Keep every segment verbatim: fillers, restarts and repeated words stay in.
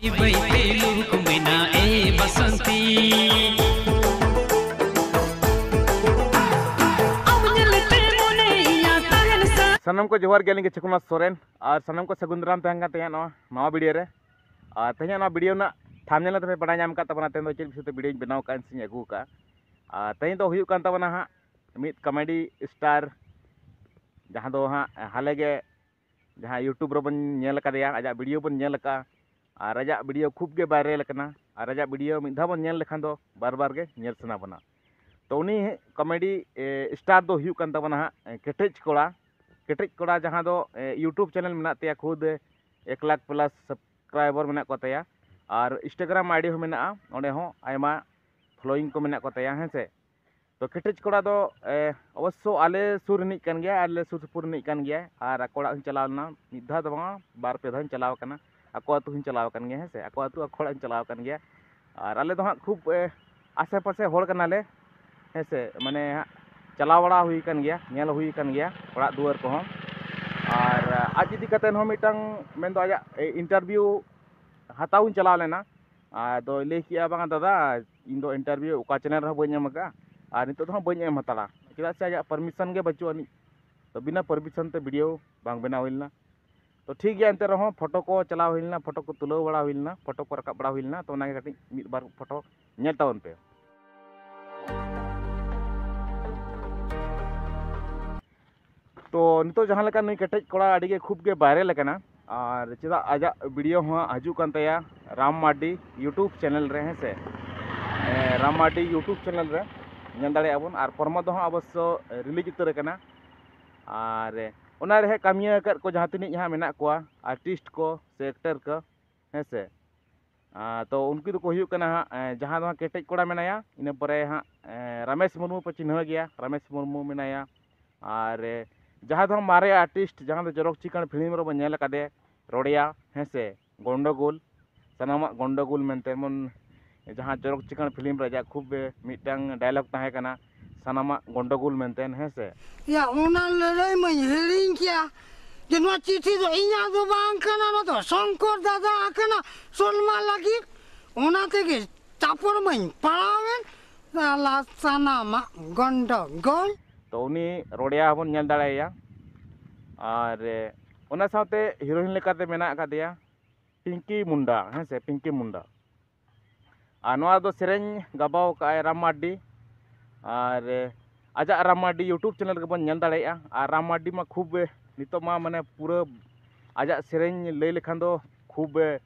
ᱵᱟᱹᱭ ᱵᱟᱹᱭ ᱛᱮ ᱞᱩᱦᱩᱠ ᱢᱮᱱᱟ ᱮ ᱵᱟᱥᱚᱱᱛᱤ᱾ ᱟᱢ ᱧᱮᱞ ᱛᱮ ᱢᱚᱱᱮᱭᱟ ᱛᱟᱦᱮᱱ ᱥᱟ- ᱥᱟᱱᱟᱢ ᱠᱚ ᱡᱚᱦᱟᱨ ᱜᱮ, ᱟᱹᱞᱤᱧ ᱜᱮ ᱪᱷᱚᱠᱩᱱᱟᱛᱷ ᱥᱚᱨᱮᱱ, ᱟᱨ ᱥᱟᱱᱟᱢ ᱠᱚ ᱥᱟᱹᱜᱩᱱ ᱫᱟᱨᱟᱢ ᱛᱟᱦᱮᱱ ᱠᱟᱱ ᱛᱟᱦᱮᱸᱫ ᱱᱚᱣᱟ ᱱᱟᱣᱟ ᱵᱷᱤᱰᱤᱭᱳ ᱨᱮ᱾ ᱟᱨ ᱛᱮᱦᱮᱧᱟᱜ ᱱᱚᱣᱟ ᱵᱷᱤᱰᱤᱭᱳ ᱨᱮᱱᱟᱜ ᱛᱷᱟᱢᱵᱽᱱᱮᱞ ᱛᱮᱯᱮ ᱵᱟᱰᱟᱭ ᱧᱟᱢ ᱟᱠᱟᱫ ᱛᱟᱵᱚᱱᱟ, ᱛᱮᱦᱮᱧ ᱫᱚ ᱪᱮᱫ ᱵᱤᱥᱚᱭ ᱛᱮ ᱵᱷᱤᱰᱤᱭᱳᱧ ᱵᱮᱱᱟᱣ ᱟᱠᱟᱫᱼᱟ ᱥᱮᱧ ᱟᱹᱜᱩ ᱟᱠᱟᱫᱼᱟ᱾ ᱟᱨ ᱛᱮᱦᱮᱧ ᱫᱚ ᱦᱩᱭᱩᱜ ᱠᱟᱱ ᱛᱟᱵᱚᱱᱟ ᱦᱟᱸᱜ ᱢᱤᱫ ᱠᱚᱢᱮᱰᱤ ᱥᱴᱟᱨ, ᱡᱟᱦᱟᱸ ᱫᱚ ᱦᱟᱸᱜ ᱦᱟᱞᱮ ᱜᱮ ᱡᱟᱦᱟᱸ YouTube ᱨᱮᱵᱚᱱ ᱧᱮᱞ ᱟᱠᱟᱫᱮᱭᱟ, ᱟᱡᱟᱜ ᱵᱷᱤᱰᱤᱭᱳ ᱵᱚᱱ ᱧᱮᱞ ᱟᱠᱟᱫᱼᱟ, ᱟᱨ ᱟᱡᱟᱜ ᱵᱷᱤᱰᱤᱭᱳ ᱠᱷᱩᱵ ᱜᱮ ᱵᱷᱟᱭᱨᱟᱞ ᱟᱠᱟᱱᱟ, ᱟᱨ ᱟᱡᱟᱜ ᱵᱷᱤᱰᱤᱭᱳ ᱢᱤᱫ ᱫᱷᱟᱣ ᱵᱚᱱ ᱧᱮᱞ ᱞᱮᱠᱷᱟᱱ ᱫᱚ ᱵᱟᱨ ᱵᱟᱨ ᱜᱮ ᱧᱮᱞ ᱥᱟᱱᱟ ᱵᱚᱱᱟ᱾ ᱛᱚ ᱩᱱᱤ ᱠᱚᱢᱮᱰᱤ ᱥᱴᱟᱨ ᱫᱚ ᱦᱩᱭᱩᱜ ᱠᱟᱱ ᱛᱟᱵᱚᱱᱟ ᱦᱟᱸᱜ ᱠᱮᱴᱮᱡ ᱠᱚᱲᱟ᱾ ᱠᱮᱴᱮᱡ ᱠᱚᱲᱟ ᱡᱟᱦᱟᱸ ᱫᱚ YouTube ᱪᱮᱱᱮᱞ ᱢᱮᱱᱟᱜ ᱛᱟᱭᱟ, ᱠᱷᱩᱫ ᱮᱠ ᱞᱟᱠᱷ ᱯᱞᱟᱥ ᱥᱟᱵᱥᱠᱨᱟᱭᱵᱟᱨ ᱢᱮᱱᱟᱜ ᱠᱚ ᱛᱟᱭᱟ, ᱟᱨ Instagram ID ᱦᱚᱸ ᱢᱮᱱᱟᱜᱼᱟ, ᱚᱸᱰᱮ ᱦᱚᱸ ᱟᱭᱢᱟ ᱯᱷᱚᱞᱳᱭᱤᱝ ᱠᱚ ᱢᱮᱱᱟᱜ ᱠᱚ ᱛᱟᱭᱟ, ᱦᱮᱸ ᱥᱮ᱾ ᱛᱚ ᱠᱮᱴᱮᱡ ᱠᱚᱲᱟ ᱫᱚ ᱚᱵᱚᱥᱥᱚ ᱟᱞᱮ ᱥᱩᱨ ᱨᱤᱱᱤᱡ ᱠᱟᱱ ᱜᱮᱭᱟ, ᱟᱞᱮ ᱥᱩᱨ ᱥᱩᱯᱩᱨ ᱨᱤᱱᱤᱡ ᱠᱟᱱ ᱜᱮᱭᱟ, ᱟᱨ ᱟᱠᱚ ᱚᱲᱟᱜ ᱦᱚᱸᱧ ᱪᱟᱞᱟᱣ ᱞᱮᱱᱟ, ᱢᱤᱫ ᱫᱷᱟᱣ ᱫᱚ ᱵᱟᱝᱟ, ᱵᱟᱨ ᱯᱮ ᱫᱷᱟᱣ ᱤᱧ ᱪᱟᱞᱟᱣ ᱟᱠᱟᱱᱟ᱾ ᱟᱠᱚ ᱟᱹᱛᱩ ᱦᱚᱸᱧ ᱪᱟᱞᱟᱣ ᱟᱠᱟᱱ ᱜᱮᱭᱟ, ᱦᱮᱸ ᱥᱮ, ᱟᱠᱚ ᱟᱹᱛᱩ ᱟᱠᱚ ᱚᱲᱟᱜ ᱤᱧ ᱪᱟᱞᱟᱣ ᱟᱠᱟᱱ ᱜᱮᱭᱟ᱾ ᱟᱨ ᱟᱞᱮ ᱫᱚ ᱦᱟᱸᱜ ᱠᱷᱩᱵ ᱟᱥᱮ ᱯᱟᱥᱮ ᱦᱚᱲ ᱠᱟᱱᱟᱞᱮ, ᱦᱮᱸ ᱥᱮ, ᱢᱟᱱᱮ ᱦᱟᱸᱜ ᱪᱟᱞᱟᱣ ᱵᱟᱲᱟ ᱦᱩᱭ ᱟᱠᱟᱱ ᱜᱮᱭᱟ, ᱧᱮᱞ ᱦᱩᱭ ᱟᱠᱟᱱ ᱜᱮᱭᱟ ᱚᱲᱟᱜ ᱫᱩᱣᱟᱹᱨ ᱠᱚᱦᱚᱸ᱾ ᱟᱨ ᱟᱡ ᱤᱫᱤ ᱠᱟᱛᱮ ᱦᱚᱸ ᱢᱤᱫᱴᱟᱝ ᱢᱮᱱᱫᱚ ᱟᱡᱟᱜ ᱤᱱᱴᱟᱨᱵᱷᱤᱭᱩ ᱦᱟᱛᱟᱣ ᱤᱧ ᱪᱟᱞᱟᱣ ᱞᱮᱱᱟ᱾ ᱟᱫᱚᱭ ᱞᱟᱹᱭ ᱠᱮᱜᱼᱟ, "ᱵᱟᱝᱟ ᱫᱟᱫᱟ, ᱤᱧ ᱫᱚ ᱤᱱᱴᱟᱨᱵᱷᱤᱭᱩ ᱚᱠᱟ ᱪᱮᱱᱮᱞ ᱨᱮᱦᱚᱸ ᱵᱟᱹᱧ ᱮᱢ ᱟᱠᱟᱫᱼᱟ, ᱟᱨ ᱱᱤᱛᱚᱜ ᱫᱚ ᱦᱟᱸᱜ ᱵᱟᱹᱧ ᱮᱢ ᱦᱟᱛᱟᱲᱟ, ᱪᱮᱫᱟᱜ ᱥᱮ ᱟᱡᱟᱜ ᱯᱟᱨᱢᱤᱥᱚᱱ ᱜᱮ ᱵᱟᱹᱪᱩᱜ ᱟᱹᱱᱤᱡ᱾" ᱛᱚ ᱵᱤᱱᱟ ᱯᱟᱨᱢᱤᱥᱚᱱ ᱛᱮ ᱵᱷᱤᱰᱤᱭᱳ ᱵᱟᱝ ᱵᱮᱱᱟᱣ ᱦᱩᱭ ᱞᱮᱱᱟ᱾ ᱛᱚ ᱴᱷᱤᱠ ᱜᱮᱭᱟ, ᱮᱱᱛᱮ ᱨᱮᱦᱚᱸ ᱯᱷᱳᱴᱳ ᱠᱚ ᱪᱟᱞᱟᱣ ᱦᱩᱭ ᱞᱮᱱᱟ, ᱯᱷᱳᱴᱳ ᱠᱚ ᱛᱩᱞᱟᱹᱣ ᱵᱟᱲᱟ ᱦᱩᱭ ᱞᱮᱱᱟ, ᱯᱷᱳᱴᱳ ᱠᱚ ᱨᱟᱠᱟᱵ ᱵᱟᱲᱟ ᱦᱩᱭ ᱞᱮᱱᱟ᱾ ᱛᱚ ᱚᱱᱟᱜᱮ ᱠᱟᱹᱴᱤᱡ ᱢᱤᱫ ᱵᱟᱨ ᱯᱷᱳᱴᱳ ᱧᱮᱞ ᱛᱟᱵᱚᱱ ᱯᱮ᱾ ᱛᱚ ᱱᱤᱛᱚᱜ ᱡᱟᱦᱟᱸ ᱞᱮᱠᱟ ᱱᱩᱭ ᱠᱮᱴᱮᱡ ᱠᱚᱲᱟ ᱟᱹᱰᱤ ᱜᱮ ᱠᱷᱩᱵ ᱜᱮ ᱵᱷᱟᱭᱨᱟᱞ ᱟᱠᱟᱱᱟ, ᱟᱨ ᱪᱮᱫᱟᱜ ᱟᱡᱟᱜ ᱵᱷᱤᱰᱤᱭᱳ ᱦᱚᱸ ᱦᱤᱡᱩᱜ ᱠᱟᱱ ᱛᱟᱭᱟ ᱨᱟᱢ ᱢᱟᱨᱰᱤ YouTube ᱪᱮᱱᱮᱞ ᱨᱮ, ᱦᱮᱸ ᱥᱮ᱾ ᱮ, ᱨᱟᱢ ᱢᱟᱨᱰᱤ YouTube ᱪᱮᱱᱮᱞ ᱨᱮ ᱧᱮᱞ ᱫᱟᱲᱮᱭᱟᱜᱼᱟ ᱵᱚᱱ, ᱟᱨ ᱯᱨᱚᱢᱳ ᱫᱚ ᱦᱟᱸᱜ ᱚᱵᱚᱥᱥᱚ ᱨᱤᱞᱤᱡᱽ ᱩᱛᱟᱹᱨ ᱟᱠᱟᱱᱟ᱾ ᱟᱨ ᱚᱱᱟ ᱨᱮ ᱦᱟᱸᱜ ᱠᱟᱹᱢᱤᱭᱟᱹ ᱟᱠᱟᱫ ᱠᱚ ᱡᱟᱦᱟᱸ ᱛᱤᱱᱟᱹᱜ ᱦᱟᱸᱜ ᱢᱮᱱᱟᱜ ᱠᱚᱣᱟ, ᱟᱨᱴᱤᱥᱴ ᱠᱚ ᱥᱮ ᱮᱠᱴᱟᱨ ᱠᱚ, ᱦᱮᱸ ᱥᱮ᱾ ᱟᱨ ᱛᱚ ᱩᱱᱠᱩ ᱫᱚᱠᱚ ᱦᱩᱭᱩᱜ ᱠᱟᱱᱟ ᱦᱟᱸᱜ, ᱮ, ᱡᱟᱦᱟᱸ ᱫᱚ ᱦᱟᱸᱜ ᱠᱮᱴᱮᱡ ᱠᱚᱲᱟ ᱢᱮᱱᱟᱭᱟ, ᱤᱱᱟᱹ ᱯᱚᱨᱮ ᱦᱟᱸᱜ, ᱮ, ᱨᱟᱢᱮᱥ ᱢᱩᱨᱢᱩ ᱯᱮ ᱪᱤᱱᱦᱟᱹᱣ ᱜᱮᱭᱟ, ᱨᱟᱢᱮᱥ ᱢᱩᱨᱢᱩ ᱢᱮᱱᱟᱭᱟ᱾ ᱟᱨ, ᱮ, ᱡᱟᱦᱟᱸ ᱫᱚ ᱦᱟᱸᱜ ᱢᱟᱨᱮ ᱟᱨᱴᱤᱥᱴ, ᱡᱟᱦᱟᱸ ᱫᱚ ᱪᱚᱨᱚᱠ ᱪᱤᱠᱟᱹᱲ ᱯᱷᱤᱞᱢ ᱨᱮᱵᱚᱱ ᱧᱮᱞ ᱟᱠᱟᱫᱮ, ᱨᱚᱲᱮᱭᱟ, ᱦᱮᱸ ᱥᱮ, ᱜᱚᱱᱰᱚᱜᱳᱞ, ᱥᱟᱱᱟᱢᱟᱜ ᱜᱚᱱᱰᱚᱜᱳᱞ ᱢᱮᱱᱛᱮ, ᱮᱢᱚᱱ ᱡᱟᱦᱟᱸ ᱪᱚᱨᱚᱠ ᱪᱤᱠᱟᱹᱲ ᱯᱷᱤᱞᱢ ᱨᱮ ᱟᱡᱟᱜ ᱠᱷᱩᱵ, ᱮ, ᱢᱤᱫᱴᱟᱝ ᱰᱟᱭᱞᱚᱜᱽ ᱛᱟᱦᱮᱸ ᱠᱟᱱᱟ, "ᱥᱟᱱᱟᱢᱟᱜ ᱜᱚᱱᱰᱚᱜᱳᱞ" ᱢᱮᱱᱛᱮ, ᱦᱮᱸ ᱥᱮ᱾ ᱭᱟ, ᱚᱱᱟ ᱞᱟᱹᱲᱦᱟᱹᱭ ᱢᱟᱧ ᱦᱤᱲᱤᱧ ᱠᱮᱭᱟ᱾ ᱱᱚᱣᱟ ᱪᱤᱴᱷᱤ ᱫᱚ ᱤᱧᱟᱹᱜ ᱫᱚ ᱵᱟᱝ ᱠᱟᱱᱟ, ᱱᱚᱣᱟ ᱫᱚ ᱥᱚᱝᱠᱚᱨ ᱫᱟᱫᱟ ᱟᱠᱟᱱᱟ ᱥᱚᱞᱢᱟ ᱞᱟᱹᱜᱤᱫ᱾ ᱚᱱᱟ ᱛᱮᱜᱮ ᱪᱟᱯᱚᱲ ᱢᱟᱧ ᱯᱟᱲᱟᱣᱮᱱ, ᱥᱟᱞᱟ ᱥᱟᱱᱟᱢᱟᱜ ᱜᱚᱱᱰᱚᱜᱳᱞ᱾ ᱛᱚ ᱩᱱᱤ ᱨᱚᱲᱮᱭᱟ ᱦᱚᱸᱵᱚᱱ ᱧᱮᱞ ᱫᱟᱲᱮᱭᱟᱭᱟ᱾ ᱟᱨ ᱚᱱᱟ ᱥᱟᱶᱛᱮ ᱦᱤᱨᱳᱭᱤᱱ ᱞᱮᱠᱟᱛᱮ ᱢᱮᱱᱟᱜ ᱟᱠᱟᱫᱮᱭᱟ ᱯᱤᱝᱠᱤ ᱢᱩᱱᱰᱟ, ᱦᱮᱸ ᱥᱮ, ᱯᱤᱝᱠᱤ ᱢᱩᱱᱰᱟ᱾ ᱟᱨ ᱱᱚᱣᱟ ᱫᱚ ᱥᱮᱨᱮᱧ ᱜᱟᱵᱟᱣ ᱟᱠᱟᱫᱼᱟᱭ ᱨᱟᱢ ᱢᱟᱨᱰᱤ᱾ ᱟᱨ ᱟᱡᱟᱜ ᱨᱟᱢ ᱢᱟᱨᱰᱤ YouTube ᱪᱮᱱᱮᱞ ᱨᱮᱜᱮ ᱵᱚᱱ ᱧᱮᱞ ᱫᱟᱲᱮᱭᱟᱜᱼᱟ᱾ ᱟᱨ ᱨᱟᱢ ᱢᱟᱨᱰᱤ ᱢᱟ ᱠᱷᱩᱵ, ᱱᱤᱛᱚᱜ ᱢᱟ ᱢᱟᱱᱮ ᱯᱩᱨᱟᱹ ᱟᱡᱟᱜ ᱥᱮᱨᱮᱧ ᱞᱟᱹᱭ ᱞᱮᱠᱷᱟᱱ ᱫᱚ ᱠᱷᱩᱵ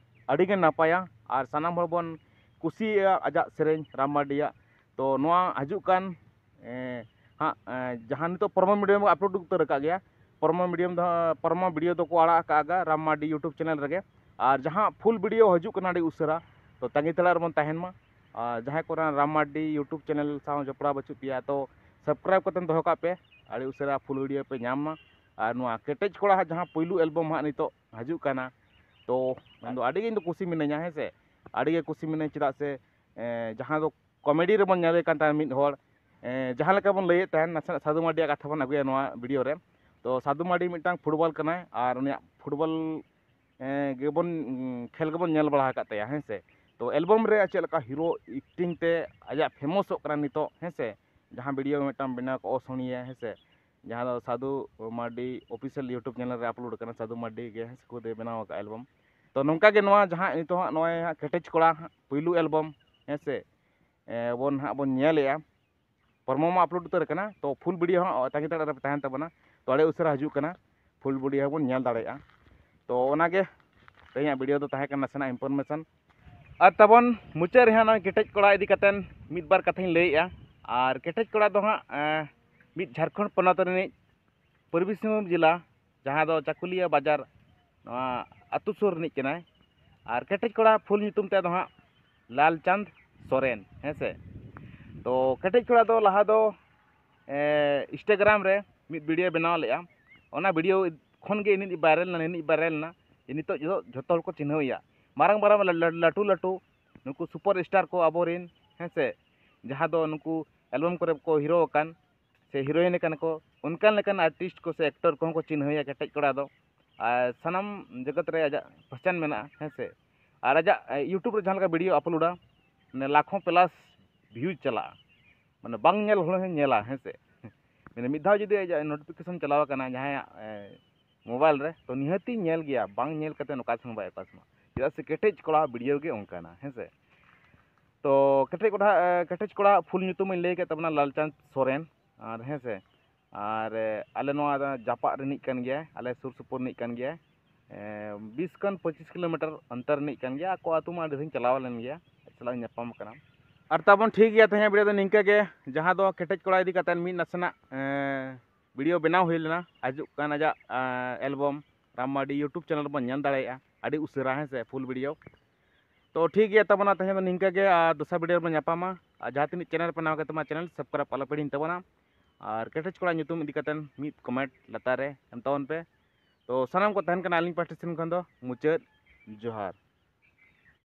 ᱟᱹᱰᱤ ᱜᱮ ᱱᱟᱯᱟᱭᱟ᱾ ᱟᱨ ᱥᱟᱱᱟᱢ ᱦᱚᱲ ᱵᱚᱱ ᱠᱩᱥᱤᱭᱟᱜᱼᱟ ᱟᱡᱟᱜ ᱥᱮᱨᱮᱧ ᱨᱟᱢ ᱢᱟᱨᱰᱤᱭᱟᱜ᱾ ᱛᱚ ᱱᱚᱣᱟ ᱦᱤᱡᱩᱜ ᱠᱟᱱ, ᱮ, ᱦᱟᱸᱜ, ᱮ, ᱡᱟᱦᱟᱸ ᱱᱤᱛᱚᱜ ᱯᱨᱚᱢᱳ ᱵᱷᱤᱰᱤᱭᱳ ᱟᱯᱞᱳᱰ ᱩᱛᱟᱹᱨ ᱟᱠᱟᱫ ᱜᱮᱭᱟ, ᱯᱨᱚᱢᱳ ᱵᱷᱤᱰᱤᱭᱳ ᱫᱚ, ᱯᱨᱚᱢᱳ ᱵᱷᱤᱰᱤᱭᱳ ᱫᱚᱠᱚ ᱟᱲᱟᱜ ᱟᱠᱟᱫᱼᱟ ᱨᱟᱢ ᱢᱟᱨᱰᱤ YouTube ᱪᱮᱱᱮᱞ ᱨᱮᱜᱮ᱾ ᱟᱨ ᱡᱟᱦᱟᱸ ᱯᱷᱩᱞ ᱵᱷᱤᱰᱤᱭᱳ ᱦᱤᱡᱩᱜ ᱠᱟᱱᱟ ᱟᱹᱰᱤ ᱩᱥᱟᱹᱨᱟ, ᱛᱚ ᱛᱟᱺᱜᱤ ᱛᱟᱲᱟᱜ ᱨᱮᱵᱚᱱ ᱛᱟᱦᱮᱱ ᱢᱟ᱾ ᱟᱨ ᱡᱟᱦᱟᱸᱭ ᱠᱚᱨᱮ ᱨᱟᱢ ᱢᱟᱨᱰᱤ YouTube ᱪᱮᱱᱮᱞ ᱥᱟᱶ ᱡᱚᱯᱲᱟᱣ ᱵᱟᱹᱪᱩᱜ ᱯᱮᱭᱟ, ᱛᱚ ᱥᱟᱵᱥᱠᱨᱟᱭᱤᱵ ᱠᱟᱛᱮ ᱫᱚᱦᱚ ᱠᱟᱜ ᱯᱮ, ᱟᱹᱰᱤ ᱩᱥᱟᱹᱨᱟ ᱯᱷᱩᱞ ᱵᱷᱤᱰᱤᱭᱳ ᱯᱮ ᱧᱟᱢ ᱢᱟ᱾ ᱟᱨ ᱱᱚᱣᱟ ᱠᱮᱴᱮᱡ ᱠᱚᱲᱟ ᱦᱟᱸᱜ ᱡᱟᱦᱟᱸ ᱯᱩᱭᱞᱩ ᱮᱞᱵᱚᱢ ᱦᱟᱸᱜ ᱱᱤᱛᱚᱜ ᱦᱤᱡᱩᱜ ᱠᱟᱱᱟ, ᱛᱚ ᱤᱧ ᱫᱚ ᱟᱹᱰᱤ ᱜᱮ ᱤᱧ ᱫᱚ ᱠᱩᱥᱤ ᱢᱤᱱᱟᱹᱧᱟ, ᱦᱮᱸ ᱥᱮ, ᱟᱹᱰᱤ ᱜᱮ ᱠᱩᱥᱤ ᱢᱤᱱᱟᱹᱧ᱾ ᱪᱮᱫᱟᱜ ᱥᱮ, ᱮ, ᱡᱟᱦᱟᱸ ᱫᱚ ᱠᱚᱢᱮᱰᱤ ᱨᱮᱵᱚᱱ ᱧᱮᱞᱮ ᱠᱟᱱ ᱛᱟᱦᱮᱸᱫ ᱢᱤᱫ ᱦᱚᱲ, ᱮ, ᱡᱟᱦᱟᱸ ᱞᱮᱠᱟ ᱵᱚᱱ ᱞᱟᱹᱭᱮᱫ ᱛᱟᱦᱮᱸᱫ, ᱱᱟᱥᱮᱱᱟᱜ ᱥᱟᱹᱫᱷᱩ ᱢᱟᱨᱰᱤᱭᱟᱜ ᱠᱟᱛᱷᱟ ᱵᱚᱱ ᱟᱹᱜᱩᱭᱟ ᱱᱚᱣᱟ ᱵᱷᱤᱰᱤᱭᱳ ᱨᱮ᱾ ᱛᱚ ᱥᱟᱹᱫᱷᱩ ᱢᱟᱨᱰᱤ ᱢᱤᱫᱴᱟᱝ ᱯᱷᱩᱴᱵᱚᱞ ᱠᱟᱱᱟᱭ, ᱟᱨ ᱩᱱᱤᱭᱟᱜ ᱯᱷᱩᱴᱵᱚᱞ, ᱮ, ᱜᱮᱵᱚᱱ, ᱩᱸ, ᱠᱷᱮᱞ ᱜᱮᱵᱚᱱ ᱧᱮᱞ ᱵᱟᱲᱟ ᱟᱠᱟᱫ ᱛᱟᱭᱟ, ᱦᱮᱸ ᱥᱮ᱾ ᱛᱚ ᱮᱞᱵᱚᱢ ᱨᱮ ᱪᱮᱫ ᱞᱮᱠᱟ ᱦᱤᱨᱳ ᱮᱠᱴᱤᱝ ᱛᱮ ᱟᱡᱟᱜ ᱯᱷᱮᱢᱚᱥᱚᱜ ᱠᱟᱱᱟ ᱱᱤᱛᱚᱜ, ᱦᱮᱸ ᱥᱮ, ᱡᱟᱦᱟᱸ ᱵᱷᱤᱰᱤᱭᱳ ᱢᱤᱫᱴᱟᱝ ᱵᱮᱱᱟᱣ ᱠᱚ ᱚᱥᱚᱱᱤᱭᱟ, ᱦᱮᱸ ᱥᱮ, ᱡᱟᱦᱟᱸ ᱫᱚ Sadhu Mardi official YouTube channel ᱨᱮ ᱟᱯᱞᱳᱰ ᱠᱟᱱᱟ, ᱥᱟᱹᱫᱷᱩ ᱢᱟᱨᱰᱤ ᱜᱮ, ᱦᱮᱸ ᱥᱮ, ᱠᱷᱩᱫ ᱮ ᱵᱮᱱᱟᱣ ᱟᱠᱟᱫ ᱮᱞᱵᱚᱢ᱾ ᱛᱚ ᱱᱚᱝᱠᱟ ᱜᱮ ᱱᱚᱣᱟ ᱡᱟᱦᱟᱸ ᱱᱤᱛᱚᱜ ᱦᱟᱸᱜ ᱱᱚᱜᱼᱚᱭ ᱦᱟᱸᱜ ᱠᱮᱴᱮᱡ ᱠᱚᱲᱟ ᱦᱟᱸᱜ ᱯᱩᱭᱞᱩ ᱮᱞᱵᱚᱢ, ᱦᱮᱸ ᱥᱮ, ᱮ, ᱵᱚᱱ ᱦᱟᱸᱜ ᱵᱚᱱ ᱧᱮᱞᱮᱜᱼᱟ᱾ ᱯᱨᱚᱢᱳ ᱢᱟ ᱟᱯᱞᱳᱰ ᱩᱛᱟᱹᱨ ᱟᱠᱟᱱᱟ, ᱛᱚ ᱯᱷᱩᱞ ᱵᱷᱤᱰᱤᱭᱳ ᱦᱚᱸ ᱛᱟᱺᱜᱤ ᱛᱟᱲᱟᱜ ᱨᱮ ᱛᱟᱦᱮᱱ ᱛᱟᱵᱚᱱᱟ᱾ ᱛᱚ ᱟᱹᱰᱤ ᱩᱥᱟᱹᱨᱟ ᱦᱤᱡᱩᱜ ᱠᱟᱱᱟ, ᱯᱷᱩᱞ ᱵᱷᱤᱰᱤᱭᱳ ᱦᱚᱸᱵᱚᱱ ᱧᱮᱞ ᱫᱟᱲᱮᱭᱟᱜᱼᱟ᱾ ᱛᱚ ᱚᱱᱟᱜᱮ ᱛᱮᱦᱮᱧᱟᱜ ᱵᱷᱤᱰᱤᱭᱳ ᱫᱚ ᱛᱟᱦᱮᱸ ᱠᱟᱱᱟ ᱱᱟᱥᱮᱱᱟᱜ ᱤᱱᱯᱷᱚᱨᱢᱮᱥᱚᱱ᱾ ᱟᱨ ᱛᱟᱵᱚᱱ ᱢᱩᱪᱟᱹᱫ ᱨᱮ ᱦᱟᱸᱜ ᱱᱚᱜᱼᱚᱭ ᱠᱮᱴᱮᱡ ᱠᱚᱲᱟ ᱤᱫᱤ ᱠᱟᱛᱮᱱ ᱢᱤᱫ ᱵᱟᱨ ᱠᱟᱛᱷᱟᱧ ᱞᱟᱹᱭᱮᱜᱼᱟ᱾ ᱟᱨ ᱠᱮᱴᱮᱡ ᱠᱚᱲᱟ ᱫᱚ ᱦᱟᱸᱜ, ᱮᱸ, ᱢᱤᱫ ᱡᱷᱟᱲᱠᱷᱚᱸᱰ ᱯᱚᱱᱚᱛ ᱨᱤᱱᱤᱡ ᱯᱩᱨᱵᱤ ᱥᱤᱝᱵᱷᱩᱢ ᱡᱮᱞᱟ, ᱡᱟᱦᱟᱸ ᱫᱚ ᱪᱟᱠᱩᱞᱤᱭᱟᱹ ᱵᱟᱡᱟᱨ, ᱱᱚᱣᱟ ᱟᱹᱛᱩ ᱥᱩᱨ ᱨᱤᱱᱤᱡ ᱠᱟᱱᱟᱭ᱾ ᱟᱨ ᱠᱮᱴᱮᱡ ᱠᱚᱲᱟ ᱯᱷᱩᱞ ᱧᱩᱛᱩᱢ ᱛᱟᱭ ᱫᱚ ᱦᱟᱸᱜ ᱞᱟᱞᱪᱟᱸᱫᱽ ᱥᱚᱨᱮᱱ, ᱦᱮᱸ ᱥᱮ᱾ ᱛᱚ ᱠᱮᱴᱮᱡ ᱠᱚᱲᱟ ᱫᱚ ᱞᱟᱦᱟ ᱫᱚ, ᱮ, Instagram ᱨᱮ ᱢᱤᱫ ᱵᱷᱤᱰᱤᱭᱳ ᱵᱮᱱᱟᱣ ᱞᱮᱫᱼᱟ᱾ ᱚᱱᱟ ᱵᱷᱤᱰᱤᱭᱳ ᱠᱷᱚᱱ ᱜᱮ ᱤᱱᱟᱹᱜ ᱵᱷᱟᱭᱨᱟᱞ ᱮᱱᱟ, ᱤᱱᱟᱹᱜ ᱵᱷᱟᱭᱨᱟᱞ ᱮᱱᱟ ᱡᱮ ᱱᱤᱛᱚᱜ ᱡᱚᱛᱚ, ᱡᱚᱛᱚ ᱦᱚᱲ ᱠᱚ ᱪᱤᱱᱦᱟᱹᱣ ᱮᱭᱟ᱾ ᱢᱟᱨᱟᱝ ᱢᱟᱨᱟᱝ ᱞᱟ-, ᱞᱟ-, ᱞᱟᱹᱴᱩ ᱞᱟᱹᱴᱩ ᱱᱩᱠᱩ ᱥᱩᱯᱟᱨ ᱥᱴᱟᱨ ᱠᱚ ᱟᱵᱚᱨᱮᱱ, ᱦᱮᱸ ᱥᱮ, ᱡᱟᱦᱟᱸ ᱫᱚ ᱱᱩᱠᱩ ᱮᱞᱵᱟᱢ ᱠᱚᱨᱮ ᱠᱚ ᱦᱤᱨᱳ ᱟᱠᱟᱱ ᱥᱮ ᱦᱤᱨᱳᱭᱤᱱ ᱟᱠᱟᱱ ᱠᱚ, ᱚᱱᱠᱟᱱ ᱞᱮᱠᱟᱱ ᱟᱨᱴᱤᱥᱴ ᱠᱚ ᱥᱮ ᱮᱠᱴᱚᱨ ᱠᱚᱦᱚᱸ ᱠᱚ ᱪᱤᱱᱦᱟᱹᱣ ᱮᱭᱟ ᱠᱮᱴᱮᱡ ᱠᱚᱲᱟ ᱫᱚ᱾ ᱟᱨ ᱥᱟᱱᱟᱢ ᱡᱟᱭᱜᱟ ᱨᱮ ᱟᱡᱟᱜ ᱯᱮᱦᱪᱟᱱ ᱢᱮᱱᱟᱜᱼᱟ, ᱦᱮᱸ ᱥᱮ᱾ ᱟᱨ ᱟᱡᱟᱜ YouTube ᱨᱮ ᱡᱟᱦᱟᱸ ᱞᱮᱠᱟ ᱵᱷᱤᱰᱤᱭᱳ ᱟᱯᱞᱳᱰᱟ, ᱢᱟᱱᱮ ᱞᱟᱠᱷᱚᱸ ᱯᱞᱟᱥ ᱵᱷᱤᱭᱩᱡᱽ ᱪᱟᱞᱟᱜᱼᱟ, ᱢᱟᱱᱮ ᱵᱟᱝ ᱧᱮᱞ ᱦᱚᱲ ᱦᱚᱸ ᱧᱮᱞᱟ, ᱦᱮᱸ ᱥᱮ᱾ ᱢᱟᱱᱮ ᱢᱤᱫ ᱫᱷᱟᱣ ᱡᱩᱫᱤ ᱟᱡᱟᱜ ᱱᱳᱴᱤᱯᱷᱤᱠᱮᱥᱚᱱ ᱪᱟᱞᱟᱣ ᱟᱠᱟᱱᱟ ᱡᱟᱦᱟᱸᱭᱟᱜ ᱢᱳᱵᱟᱭᱤᱞ ᱨᱮ, ᱛᱚ ᱱᱤᱦᱟᱹᱛᱤ ᱧᱮᱞ ᱜᱮᱭᱟ, ᱵᱟᱝ ᱧᱮᱞ ᱠᱟᱛᱮ ᱚᱠᱟ ᱥᱚᱢᱚᱭ ᱵᱟᱭ ᱯᱟᱥᱚᱜᱼᱟ᱾ ᱪᱮᱫᱟᱜ ᱥᱮ ᱠᱮᱴᱮᱡ ᱠᱚᱲᱟ ᱵᱷᱤᱰᱤᱭᱳ ᱜᱮ ᱚᱱᱠᱟᱱᱟ, ᱦᱮᱸ ᱥᱮ᱾ ᱛᱚ ᱠᱮᱴᱮᱡ ᱠᱚᱲᱟ, ᱠᱮᱴᱮᱡ ᱠᱚᱲᱟ ᱯᱷᱩᱞ ᱧᱩᱛᱩᱢ ᱤᱧ ᱞᱟᱹᱭ ᱠᱮᱫ ᱛᱟᱵᱚᱱᱟ ᱞᱟᱞᱪᱟᱸᱫᱽ ᱥᱚᱨᱮᱱ, ᱟᱨ ᱦᱮᱸ ᱥᱮ, ᱟᱨ ᱟᱞᱮ ᱱᱚᱣᱟ ᱡᱟᱯᱟᱜ ᱨᱤᱱᱤᱡ ᱠᱟᱱ ᱜᱮᱭᱟᱭ, ᱟᱞᱮ ᱥᱩᱨ ᱥᱩᱯᱩᱨ ᱨᱤᱱᱤᱡ ᱠᱟᱱ ᱜᱮᱭᱟᱭ᱾ ᱵᱤᱥ ᱠᱷᱚᱱ ᱯᱚᱸᱪᱤᱥ ᱠᱤᱞᱳᱢᱤᱴᱟᱨ ᱚᱱᱛᱚᱨ ᱨᱤᱱᱤᱡ ᱠᱟᱱ ᱜᱮᱭᱟ᱾ ᱟᱠᱚ ᱟᱹᱛᱩ ᱢᱟ ᱟᱹᱰᱤ ᱫᱤᱱ ᱪᱟᱞᱟᱣ ᱞᱮᱱ ᱜᱮᱭᱟ, ᱟᱡ ᱥᱟᱞᱟᱜ ᱤᱧ ᱧᱟᱯᱟᱢ ᱟᱠᱟᱱᱟ᱾ ᱟᱨ ᱛᱟᱵᱚᱱ ᱴᱷᱤᱠ ᱜᱮᱭᱟ, ᱛᱮᱦᱮᱧᱟᱜ ᱵᱷᱤᱰᱤᱭᱳ ᱫᱚ ᱱᱤᱝᱠᱟᱹ ᱜᱮ, ᱡᱟᱦᱟᱸ ᱫᱚ ᱠᱮᱴᱮᱡ ᱠᱚᱲᱟ ᱤᱫᱤ ᱠᱟᱛᱮ ᱢᱤᱫ ᱱᱟᱥᱮᱱᱟᱜ ᱵᱷᱤᱰᱤᱭᱳ ᱵᱮᱱᱟᱣ ᱦᱩᱭ ᱞᱮᱱᱟ᱾ ᱦᱤᱡᱩᱜ ᱠᱟᱱ ᱟᱡᱟᱜ album Ram Mardi YouTube channel ᱨᱮᱵᱚᱱ ᱧᱮᱞ ᱫᱟᱲᱮᱭᱟᱜᱼᱟ ᱟᱹᱰᱤ ᱩᱥᱟᱹᱨᱟ, ᱦᱮᱸ ᱥᱮ, ᱯᱷᱩᱞ ᱵᱷᱤᱰᱤᱭᱳ᱾ ᱛᱚ ᱴᱷᱤᱠ ᱜᱮᱭᱟ ᱛᱟᱵᱚᱱᱟ, ᱛᱮᱦᱮᱧ ᱫᱚ ᱱᱤᱝᱠᱟᱹ ᱜᱮ, ᱟᱨ ᱫᱚᱥᱟᱨ ᱵᱷᱤᱰᱤᱭᱳ ᱨᱮᱵᱚᱱ ᱧᱟᱯᱟᱢᱟ᱾ ᱟᱨ ᱡᱟᱦᱟᱸ ᱛᱤᱱᱟᱹᱜ ᱪᱮᱱᱮᱞ ᱯᱮ ᱱᱟᱣᱟ ᱜᱮ ᱛᱟᱵᱚᱱᱟ, ᱪᱮᱱᱮᱞ ᱥᱟᱵᱥᱠᱨᱟᱭᱤᱵ ᱟᱞᱚ ᱯᱮ ᱦᱤᱲᱤᱧ ᱛᱟᱵᱚᱱᱟ᱾ ᱟᱨ ᱠᱮᱴᱮᱡ ᱠᱚᱲᱟ ᱧᱩᱛᱩᱢ ᱤᱫᱤ ᱠᱟᱛᱮ ᱢᱤᱫ ᱠᱚᱢᱮᱱᱴ ᱞᱟᱛᱟᱨ ᱨᱮ ᱮᱢ ᱛᱟᱵᱚᱱ ᱯᱮ᱾ ᱛᱚ ᱥᱟᱱᱟᱢ ᱠᱚ ᱛᱟᱦᱮᱱ ᱠᱟᱱᱟ ᱟᱹᱞᱤᱧ ᱯᱟᱦᱴᱟ ᱥᱮᱱ ᱠᱷᱚᱱ ᱫᱚ ᱢᱩᱪᱟᱹᱫ ᱡᱚᱦᱟᱨ᱾